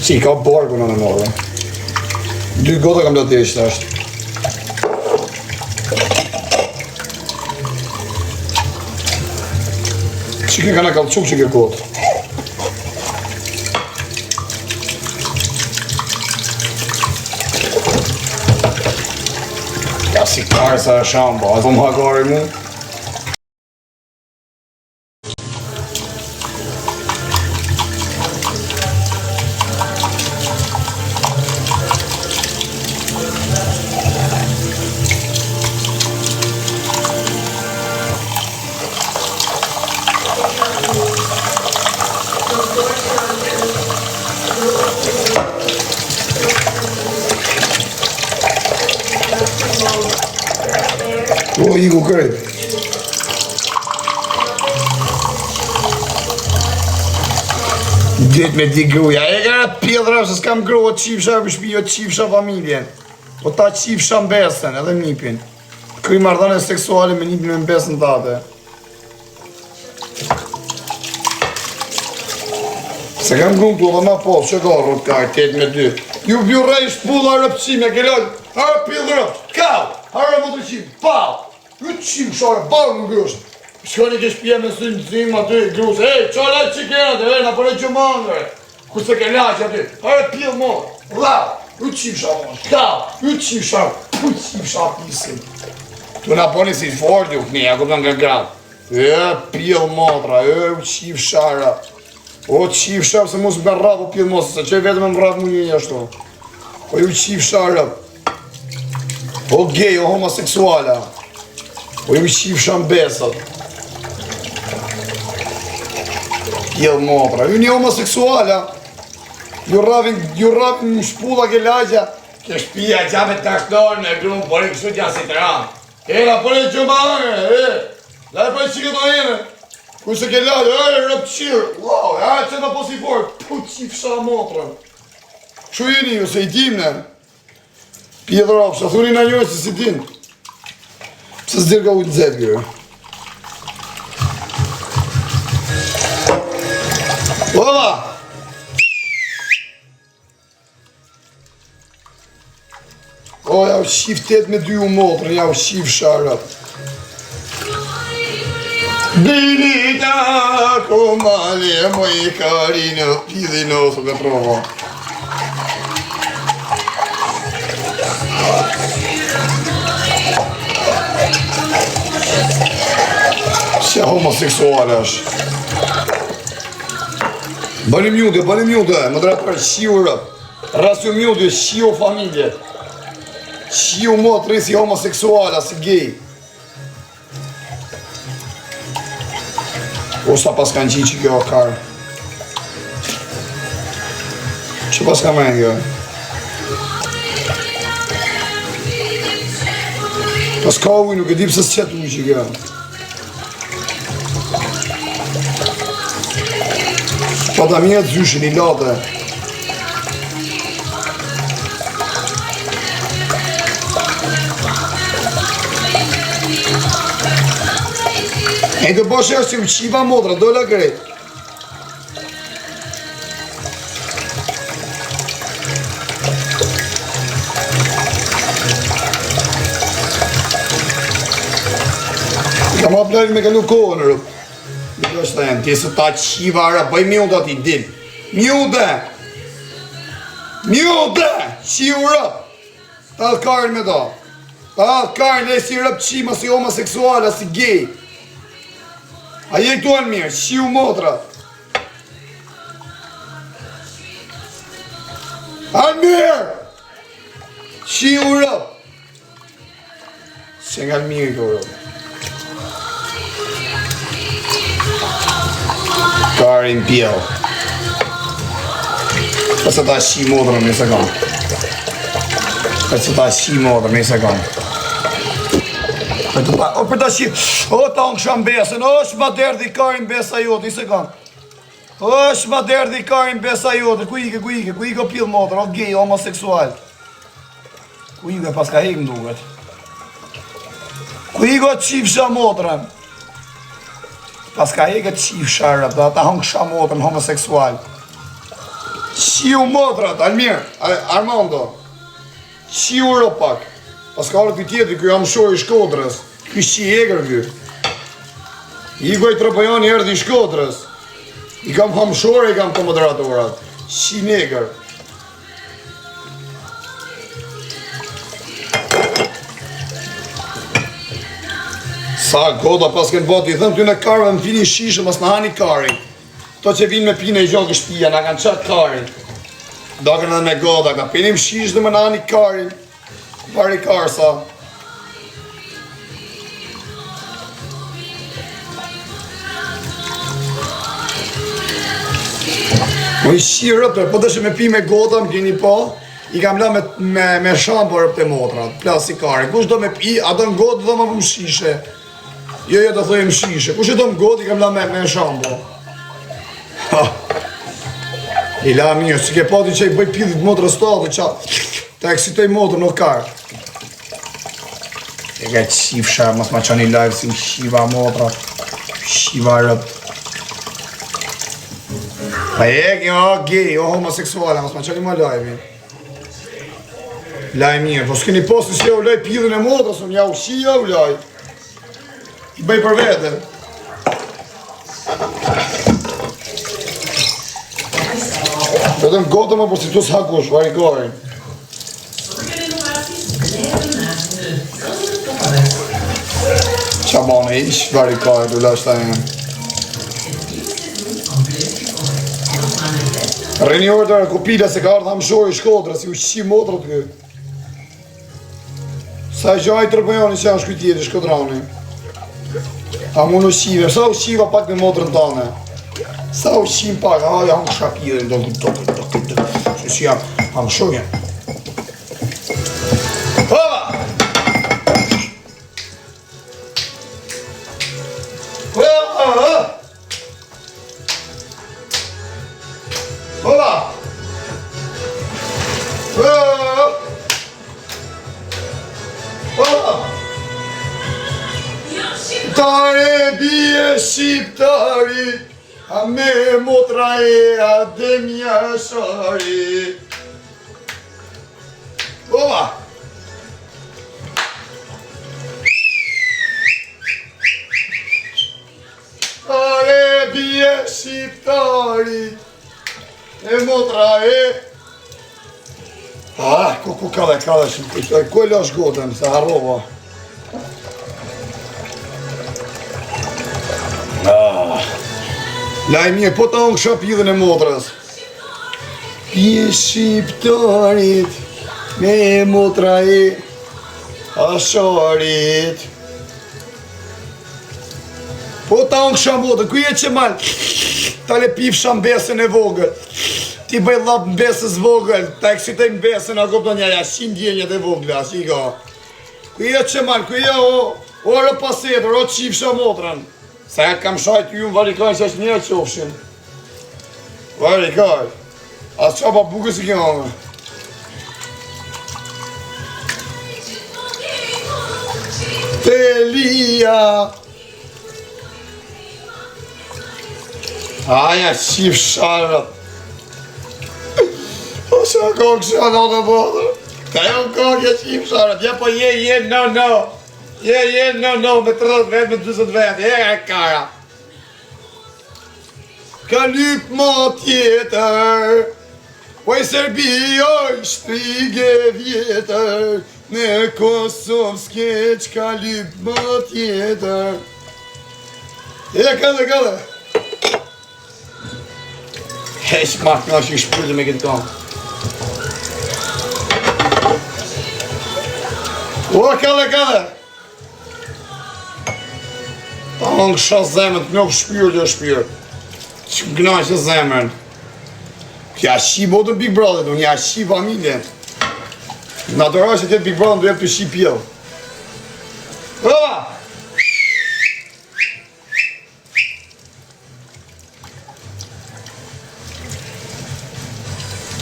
Si, ka barku në në morë. Dy gota kam të tesh tash. Që ke ka në kallçuk që ke gotë. Ja si karë sa e shambo, a të më hakari mu? O, iku krejt. Dit me di gruja, e ka pjedhra se s'kam grua, qifsha për shpi, o qifsha familjen. O ta qifsha mbesën edhe nipin. Kry marrëdhënie seksuale me nipin me mbesën tate. Se kam grunë këtu dhe ma po, që ka rrët ka, 8 me 2. Ju ju rej shpulla rëpqime, kelon, arë pidh rëp, kau, arë më të qim, pau. Ju qim shore, barë më grusht. Shkoni ke shpia me synë të zimë aty, grusht. Ej, qa laj që kena të, ej, na përre që mangre. Ku se ke laqë aty, hare pjell mo, la, ju qim sha mo, kau, ju qim sha, ju qim sha pisin. Tu na boni si fort ju këni, a kupton nga gratë. E, pjell motra, e, ju qim shara. O, qim sha, se mos më rrafë, o pjell mos, se që vetëm më rrafë mu një ashtu. O, ju qim shara. O gej, o homoseksuala. O ju qifsha mbesat. Pjell motra. Ju një homoseksuala. Ju rravin, ju rravin në shpulla ke lagja. Ke shpia, gjame të ashtonë me grum, por i kështu gjanë si të ramë. E, na po e që ma e, la e po e qike të ene. Kurse ke lagja, e, rëpë qirë, wow, e, që në po si fort, pu qifsha motrën. Kështu jeni ju, se i dim ne. Pjedh rafsh, a thuni na njërë se si din. Pse s'dirë ka ujtë nxehtë kjo? Ola! O, ja u qif 8 me 2 u motrën, ja u qif sharët. Bilita kumale moj karino, pidhino, së të provo. Si homoseksual është. Bëni mute, bëni mute, më drejt për shiu rëp. Rasju mute, shiu familje. Shiu motri si homoseksuala, si gej. O sa pas kanë qinë që kjo karë. Që pas ka mrenë kjo? Pas ka ujë, nuk e di pse s'qet ujë që kjo. Pa ta mirë zyshin i late. E të boshe është si u qiva motra, dola krejt. Kam hap live me kalu kohën, rëp. Nuk është të ti se ta qiva, rëp, bëj mute ati, dil. Mute! Mute! Qiu rëp! Ta karën me ta. Ta karën, e si rëp qima, si homoseksuala, si gej. A je këtu anë mirë, qiu motra. Anë mirë! Qiu rëp! Se nga mirë këtu rëp. Karin pjell. Përse ta shi motrën një sekund. Përse ta shi motrën një sekund. Për të ta, o për ta shi, o ta unë kësha mbesën, o shma derdhi karin besa jote, një sekund. O shma derdhi karin besa jote, ku ike, ku ike, ku ike o pjell motër, o gej, homoseksual. Ku ike, pas ka hek më duket. Ku ike o qifsha motrën. Pas ka hek e qifsha rëp, dhe ata hënë kësha motrën, homoseksual. Qiu motrat, Almir, Armando. Qiu ro pak. Pas ka ardhur ky tjetri, ky amshor i Shkodrës. Ky shi egër ky. Iku ai Tropojani erdhi i Shkodrës. I kam hamshore, i kam të moderatorat. Shi negër. Sa gota pas kënë botë, i thëmë ty në karve më pini shishe, mos në hani karin. Këto që vinë me pine i gjokë shpia, na kanë qatë karin. Dokën edhe me gota, ka pinim shishe dhe më në hani karin. Pari karsa. Po i shi rëpër, po dëshë me pi me gota, më keni po, i kam la me, me, me shampo rëpër të motrat, plasi kare. Kush do me pi, a do në gotë, do më më shishe. Jo, jo, do thojmë shishe. Kush e do në gotë, i kam la me, me shampo. Ha. I la mirë, si ke pati që i bëj pidhit motrës të atë, qa, ta eksitoj motrën në karë. E ka qifsha, mos ma qani live si u shiva motra, shiva rëpt. Pa e, kjo, gej, o homoseksuale, mos ma qani ma live. Laj mirë, po s'keni posti si ja u laj pidhën e motrës, unë ja u shi ja u laj. I bëj për vete. Vetëm gotën më po si tu s'ha kush, vari gorin. Qa bane ish, vari kare, du lash ta e. Rrini orë të kupila se ka ardhë hamshori i Shkodrës, i uqi motrët kë. Sa e gjaj të rëpëjoni që janë shky tjetër shkodrani. A mund uqive, sa uqiva pak me motrën tane. Sa uqim pak, a jam kësha pire, do do do do do Që si jam, hamshori jam. Hova! Hova! Hola! Hola! Shqiptare bie shqiptari A me motra e Adem Jashari Hola! Are bie shqiptari E motra e Ah, ku ku ka dhe ka dhe shumë Ku e lash gotën, se harrova Ah. Laj mirë, po ta unë kësha pidhën e motrës Bie shqiptarit Me motra e Asharit Po ta unë kësha motrën, ku je Qemal? Ta le pifsha mbesën e vogël. Ti bëj llap mbesës vogël, ta eksitoj mbesën, a kupton ja, ja, si ndjenjat e vogla, si ka. Ku je Qemal, ku je o, o rë pasetër, o qifsha motrën. Sa ja kam shajt ju në varikaj që është mirë qofshin. Varikaj. As qa pa bukës i kjo anë. Telia. Aja, qif sharët. O, sa ka kësha në të botër. Ka jam ka kjo qif sharët. Ja, po je, je, no, no. Je, je, no, no, me 30 vetë, me 40 vetë. Je, e kara. Ka lyp ma tjetër Oj Serbi, oj shtrige vjetër Në Kosovë s'ke çka lyp ma tjetër E, këlle, këlle Heq ma këna që i shpyrë me këtë tonë O, këlle, këlle Ta më kësha zemën, të nuk shpyrë të shpyrë. Që më knaqë zemën. Ja shi botën Big Brother, unë ja shi familje. Në atë që tjetë Big Brother, do jep të shi pjellë. Ova!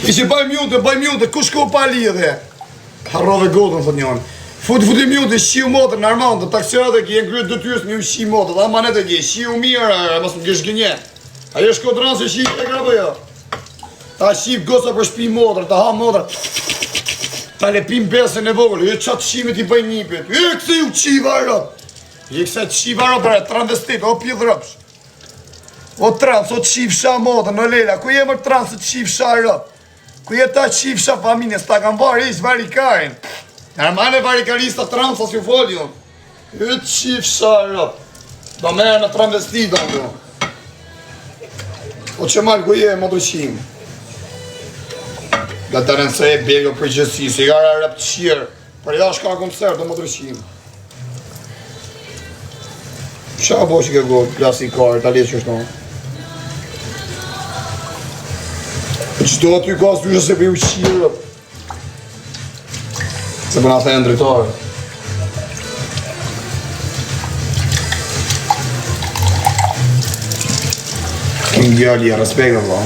I që bëj mute, bëj mute, kush ku pa lidhje? Harrove gotën, thot njënë. Fut, futi mute, shiu motrën, Armando, taksiorat e ki, e në krye detyrës me ju shi motrën, dhe amanet e ki, shiu mirë, mos më kesh gënje. A je shkodran se shi e apo jo? Ta qif goca për shpi motra, ta ha motra. Ta lepim besën e vogël, e ça të qime t'i bëj nipit. E këse ju qiva rëp. E këse të qiva rëp, e transvestit, o pidh rëpsh. O trans, o qifsha motrën, o lela, ku je mër trans, o qifsha rëp. Ku je ta qifsha familje, s'ta kam varë, ish varikarin. Normale varikarista trans, as ju foli unë. E qifsha rëp. Do merë me transvestita, do. O që marrë ku je, më të qimë. Ga të rëndësë e bego përgjësi, si gara rëp të qirë. Për jashtë ka koncert, do më të qimë. Qa bo që ke go, plasi karë, ta le që është në. Qdo aty ka së se për ju qirë. Se për na thejnë dritare. King djali, respekt valla.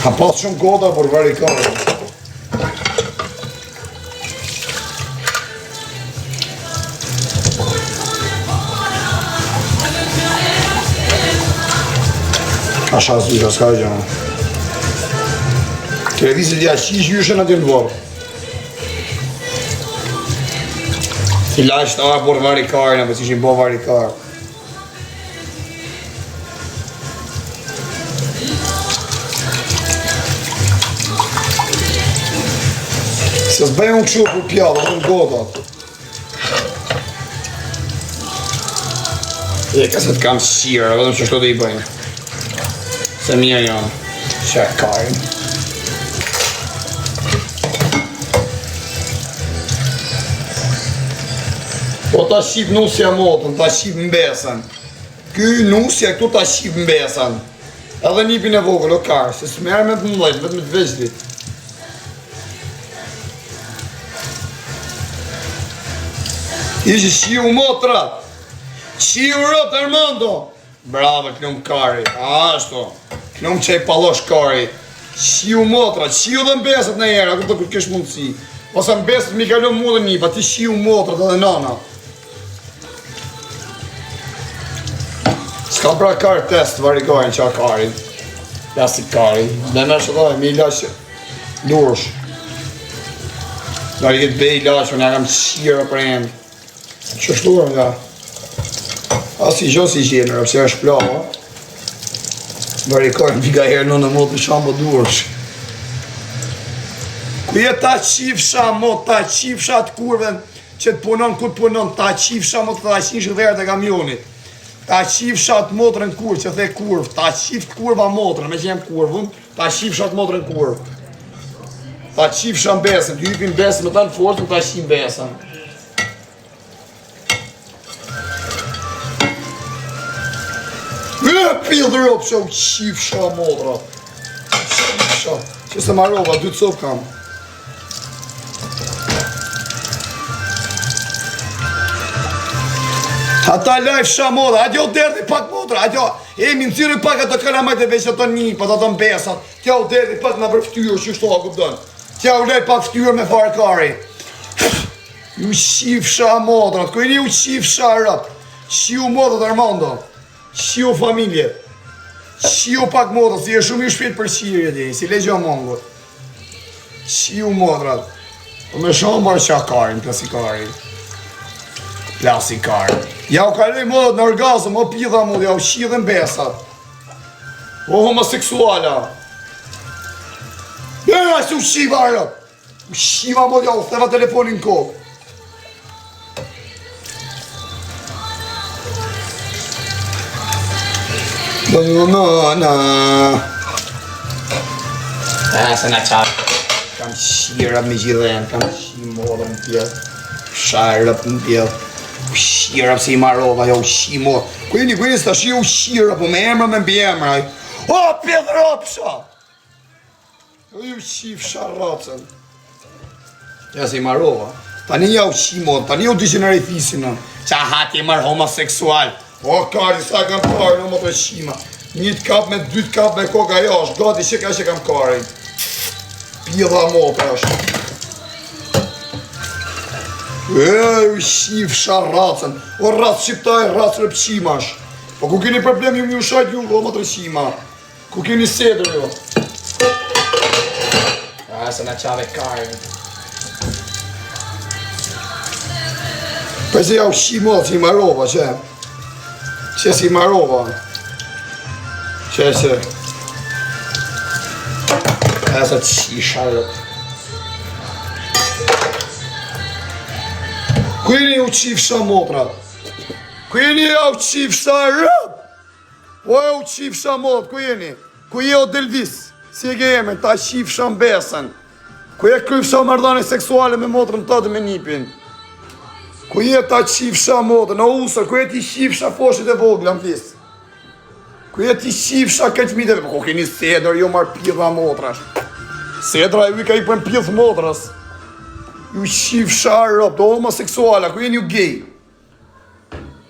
Ha pas shumë gota, por vari kare. Asha zysha, s'ka gjë. Televizit ja qish gjyshën atje në vorë. Si lashtë a por varikarin, apo si ishin bo varikar. Se s'bëj unë kështu për pjallë, vetëm gotat. E ka se të kam shqirë, vetëm që shto të i bëjmë. Se mirë janë. Që e kajnë. Po ta shqip nusja motën, ta shqip mbesën. Ky nusja këtu ta shqip mbesën. Edhe nipin e vogël, o karë, se s'merr me të mëdhenj, vetëm me të vegjlit. Ishi qiu motra Qiu rot Armando Bravo, të lumë kari Ashtu Të lumë që e pallosh kari Qiu motra, qiu dhe mbesët në era Kupto kur kesh mundësi Ose mbesët mi kalu mu dhe një Pa ti qiu motrat edhe nana S'ka pra kar test varikarin që a kari Ja si kari Dhe në shë dhe mi lashë Dursh. Da i këtë bej ilaç, unë ja kam qira për enë. Që shtuar nga? Asi gjo si gjenë, rëpse është plava. Varikojnë, vi ka herë në në motë në shambo dursh. Ku je ta qifsha, mo, ta qifsha të kurven, që të punon, ku të punon, ta qifsha, mo, ta qifsha dheret e kamionit. Ta qifsha të motrën kurvë, që the kurvë, ta qift kurva motrën, me që jem kurvën, Ta qifsha të motrën kurvë. Ta qifsha në besën, të hypin besën me tanë forcën, ta qim besën. E pidh rob që u qifsha motra. Qifsha. Që se marova, dy copë kam. Ata lajfsha motra, hajde jo derdhi pak motra, hajde jo, e mi nxirri pak ato kalamajt e veç ato nipat, ato mbesat, t'ja u derdhi pak në për ftyrë, që shto, a kupton? T'ja u lej pak ftyrë me farë kari. Ju qifsha motrat, ku jeni ju qifsha rëp, qiu motrat Armando, qiu familje, qiu pak motrat, si e shumë i shpejt për qirje, ti, si legjë mongut. Qiu motrat. Po me shumë bërë qa karin, plasi karin. Plasi karin. Ja u kaloj motrat në orgazëm, o pidha mot, ja u qidhen besat. O homoseksuala. Bera si u qiva rëp. U qiva mot, ja u theva telefonin kokë. Na na. Ah, se na qa. Kam shira me gjithën, kam shi modën në pjellë. Sharëp në pjellë. Shira pse i marova, jo, shi modë. Ku jeni, ku jeni, s'ta shi u shira, po me emra me mbiemra. O, pjellë ropsha! O ju qifsha racën. Ja se i marova. Tani ja u qimo, tani u dishin e fisin në. Qa hati marr homoseksual. O kari, sa kam parë në më të qima. Një të kap me dy të kap me koka jo, është gati që ka që kam kari. Pidha motra është. E, u qifsha racën. O racë shqiptaj, racë rëpqimash. Po ku keni problem ju më ju shajt ju, o më të qima. Ku keni sedër jo? A se na qave karën. Për se ja u shi mo, si marova, që? Që si marova? Që që? A sa të shisha, rëp. Ku jeni u qifsha motrat? Ku jeni u qifsha rëp? O e u qifsha mot, ku jeni? Ku je o Delvis? Si e ke emrin? Ta qifsha në besën. Ku je kryfsha marrëdhënie seksuale me motrën tënde me nipin? Ku je ta qifsha motrën? O usër, ku je ti qifsha foshit e vogla në fis? Ku je ti qifsha këtë miteve? Po ku keni sedër, jo marë pidha motrash. Sedra e ujka i për pidh motrës. Ju qifsha rob, do homoseksuala, ku jeni ju gej?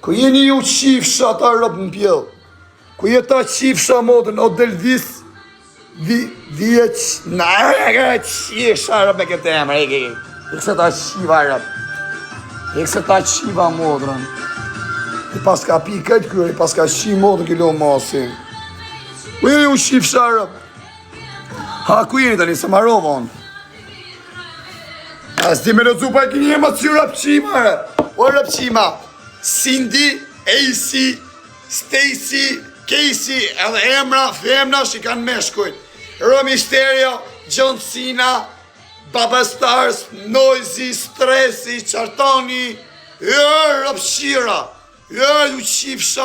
Ku jeni ju qifsha ata rob në pjell? Ku je ta qifsha motrën, o Delvis, vi, vjeç, na, qifsha rob me këtë emër, e ke, e se ta qiva rob, e se ta qiva motrën, i pas ka pi këtë kërë, i pas ka qi motrën kilo masi. Ku jeni ju qifsha rob? Ha, ku jeni tani, se marova unë? A s'di me lexu pa e kini emrat si rapqima, re. O rapqima, Cindy, AC, Stacy, Casey, edhe emra femna që kanë meshkujt. Rey Mysterio, John Cena, Baba Stars, Noisy, Stresi, Qartoni, e rapqira, e ju qifsha.